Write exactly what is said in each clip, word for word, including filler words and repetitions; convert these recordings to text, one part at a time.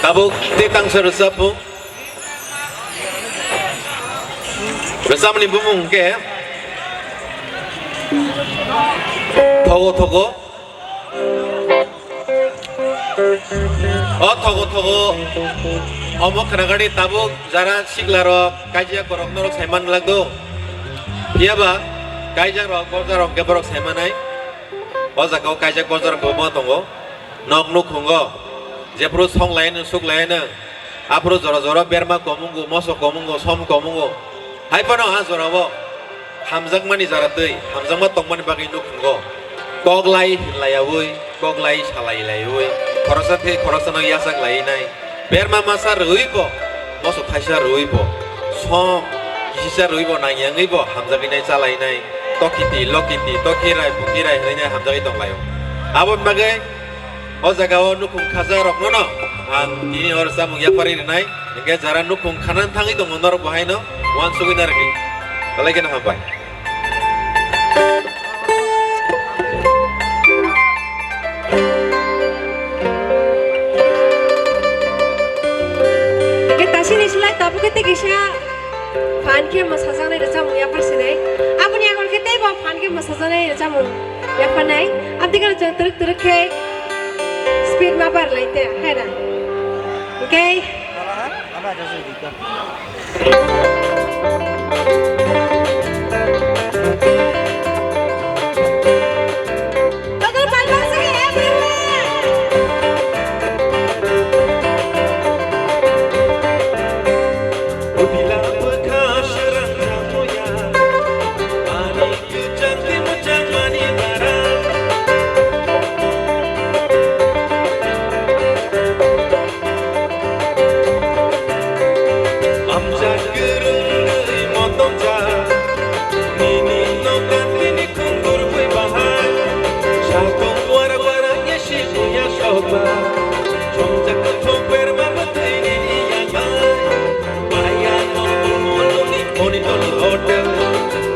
Tabuk tei tangsa rwchapmung. Rwchapmungni bumung hwnkhe Thogo Thogo. O Thogo Thogo omo khwnakadi tabuk jara siklarok kaijak borok norok saiman glak do. Phiyaba kaijakrok borjarok hwnkhe borok saimanai. O jaga o kaijak borjarok kwbangma tongo. Nok nukhungo jephuru song laino suk laino, aphuru jora jora berma komungo, moso komungo, som komungo. Hai phano a jorao hamjakmani jara twi, hamjakma tongmani bagwi nukhungo kok lai hinlaiyaui, kok lai salailaiui, khoroksa thwi khoroksano yachak lainai. Berma masa rwui bo, moso thaisa rwui bo, som kisisa rwui bo, nangyangwi bo hamjagwi nai, chalainai, tokiti lokiti, tokirai bukirai hwnwi nai hamjagwi tonglaio. Aboni bagwi o jaga o nukhung khaja rokno no ang tini oro chamung yapharwi rwnai, hwnkhe jara nukhung khana thangwi tongo norok bo haino uansugwi narwkdi. Belai kheno hambai. Hwnkhe tasini slai tabuk khe tei kisa phan khe mwsajaknai rwchapmung yaphar sinai. Aboni agor khe teibo phan khe mwsajaknai rwchapmung yapharnai. Aboni khe chwng twrwk twrwk khe speed ma bar lai te, hai na? Hwnkhe Amjak kwrwngwi motom jak, nini nokan tini khungdur bui bahai. Sakung wara wara yesi buya soba, chongjak kuthuk berma bwtwi nini yabai. Paya no muluni moni toni hotel,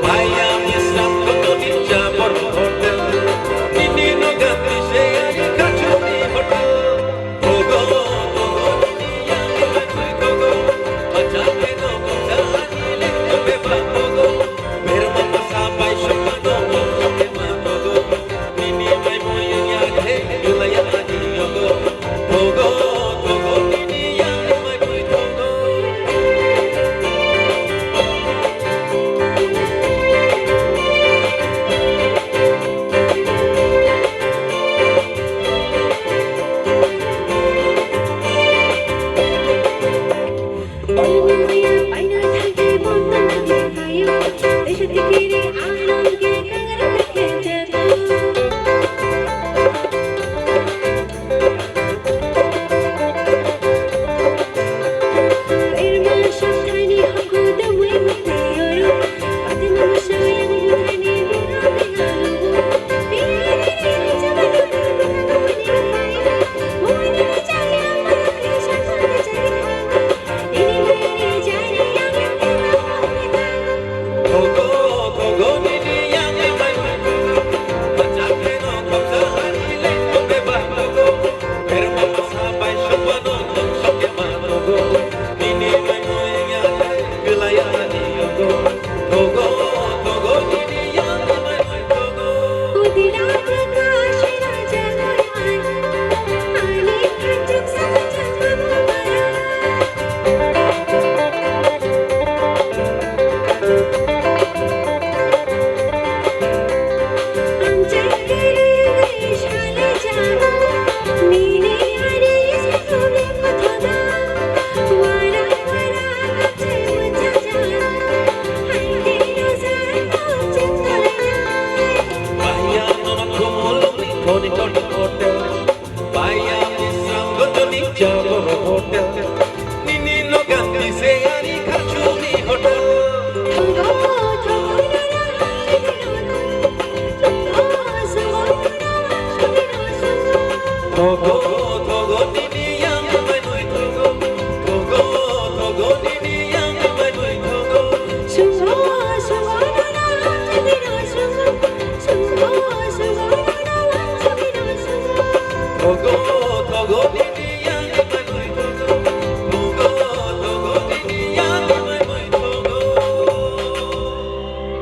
paya misam kotoni jabor hotel, nini nokan tise ani kachuni hotel.